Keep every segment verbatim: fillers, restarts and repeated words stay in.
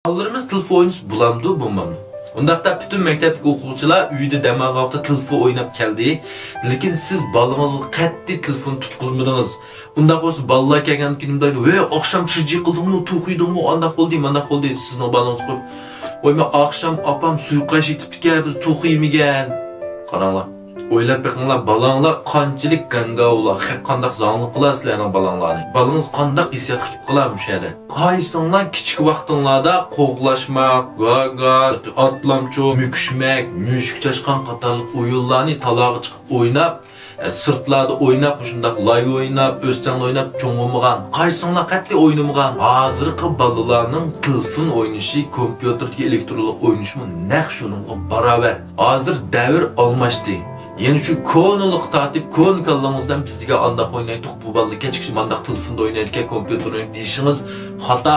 بالىلىرىمىز تېلېفون ئوينىسا بولامدۇ، بولمامدۇ؟ ئۇنداقتا پۈتۈن مەكتەپتىكى ئوقۇغۇچىلار ئۆيدە دەم ئالغان ۋاقىتتا تېلېفون ئويناپ كەلدى، لېكىن سىز بالىڭىزغا قەتئىي تېلېفون تۇتقۇزمىدىڭىز. ئۇنداق بولسا بالىلار كەلگەندىن كېيىن دەيدۇ، ۋەي، ئاخشام چىرجى قىلدىڭمۇ، توخۇ يېدىڭمۇ، ئانداق بولدى، مانداق بولدى، سىزنىڭ بالىڭىز قويۇپ، ۋاي، مەن ئاخشام ئاپام سۇيۇقئاش ئېتىپتىكەن، بىز توخۇ يېمىگەن. قاراڭلار. ئويلاپ بېقىڭلار، بالاڭلار قانچىلىك گاڭگاۋلا، خەق قانداق زاڭلىق قىلار سىلەرنىڭ بالاڭلارنى؟ بالىڭىز قانداق ھېسسىياتقا كېلىپ قالار مۇشۇ يەردە؟ قايسىڭلار كىچىك ۋاقتىڭلاردا قوغلاشماق، گاگا، ئاتلامچۇ، مۈكۈشمەك، مۈشۈك چاشقان قاتارلىق ئويۇنلارنى تالاغا چىقىپ ئويناپ، سىرتلاردا ئويناپ، مۇشۇنداق لاي ئويناپ، ئۆستەڭلار ئويناپ چوڭ بولمىغان؟ قايسىڭلار قەتئىي ئوينىمىغان؟ ھازىرقى بالىلارنىڭ تېلېفون ئوينىشى، كومپيۇتېردىكى ئېلېكترونلۇق ئوينىشىمۇ نەق شۇنىڭغا باراۋەر. ھازىر دەۋر ئالماشتى. يەنە شۇ كونىلىققا تارتىپ، كونا كاللىڭىز بىلەن بىز دېگەن ئانداق ئوينايتتۇق، بۇ بالىلار كەچكىچە مانداق تېلېفوندا ئوينايدىكەن، كومپيۇتېر ئوينايدۇ دېيىشىڭىز خاتا.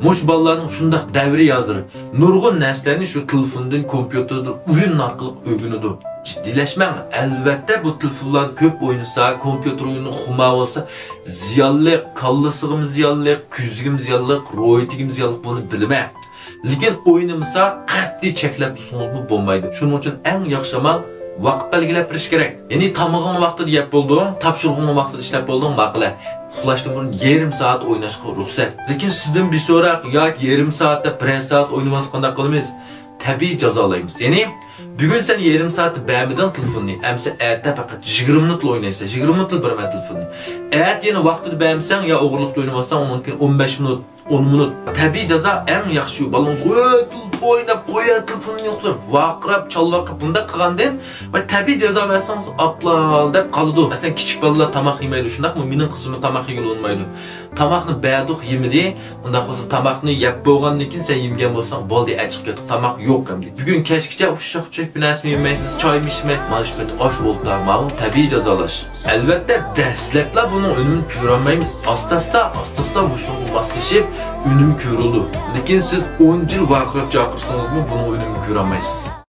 مۇشۇ بالىلارنىڭ شۇنداق دەۋرى ھازىر. نۇرغۇن نەرسىلەرنى شۇ تېلېفوندىن، كومپيۇتېردىن ئويۇن ئارقىلىق ئۆگىنىدۇ. جىددىيلەشمەڭ. ئەلۋەتتە، بۇ تېلېفونلارنى كۆپ ئوينىسا، كومپيۇتېر ئويۇنىغا خۇمار بولسا، زىيانلىق، كاللىسىغىمۇ زىيانلىق، كۆزىگىمۇ زىيانلىق، روھىيىتىگىمۇ زىيانلىق، بۇنى بىلىمەن. لېكىن ئوينىمىسا، قەتئىي چەكلەپ تۇرسىڭىزمۇ بولمايدۇ. شۇنىڭ ئۈچۈن ئەڭ ياخشى ئامال ۋاقىت بەلگىلەپ بېرىش كېرەك. يەنى تامىقىڭنى ۋاقتىدا يەپ بولدۇڭ، تاپشۇرۇقۇڭنى ۋاقتىدا ئىشلەپ بولدۇڭ، ماقۇلە. ئۇخلاشتىن بۇرۇن يېرىم سائەت ئويناشقا رۇخسەت. لېكىن سىزدىن بىر سوراق ياكى يېرىم سائەت دەپ بىرەر سائەت ئوينىماسلىق قانداق قىلىمىز؟ تەبىئىي جازالايمىز. يەنى بۈگۈن سەن يېرىم سائەت بەرمىدىڭ تېلېفوننى، ئەمىسە ئەتە پەقەت يىگىرمە مىنۇتلا ئوينايسەن، يىگىرمە مىنۇتلا بېرىمەن تېلېفوننى. ئەتە يەنە ۋاقتىدا بەرمىسەڭ يا ئوغرىلىقچە ئوينىماساڭ، ئۇنىڭدىن كېيىن ئون بەش مىنۇت، ئون مىنۇت. تەبىئىي جازا ئەڭ ياخشى. بالىڭىزغا، «ۋەي، تېلېفون ئويناپ قويە، تېلېفوننى يوقلاپ» ۋارقىراپ، چالۋاقىپ بۇنداق قىلغاندىن، ۋە تەبىئىي جازا بەرسىڭىز، ئاپلال دەپ قالىدۇ. مەسىلەن، كىچىك بالىلار تاماق يېمەيدۇ، شۇنداقمۇ؟ مېنىڭ قىزىممۇ تاماق يېگىلى ئۇنىمايدۇ. تاماقنى بەردۇق، يېمىدى. ئۇنداق بولسا تاماقنى يەپ بولغاندىن كېيىن سەن يېمىگەن بولساڭ، بولدى، ئەچىقىپ كەتتۇق، تاماق يوق ئەمدى. بۈگۈن كەچكىچە ئۇششاق-چۈششەك بىر نەرسىمۇ يېمەيسىز، چايمۇ ئىچمەي، مانا شۇ پېتى ئاش ئولتۇر، ماۋۇ تەبىئىي جازالاش. ئەلۋەتتە، دەسلەپلا بۇنىڭ ئۈنۈمىنى كۆرەلمەيمىز. ئاستا-ئاستا، ئاستا-ئاستا مۇشۇنىڭغا ماسلىشىپ، ئۈنۈم كۆرۈلىدۇ. لېكىن سىز ئون يىل ۋارقىراپ چاقىرسىڭىزمۇ بۇنىڭ ئۈنۈمىنى كۆرەلمەيسىز.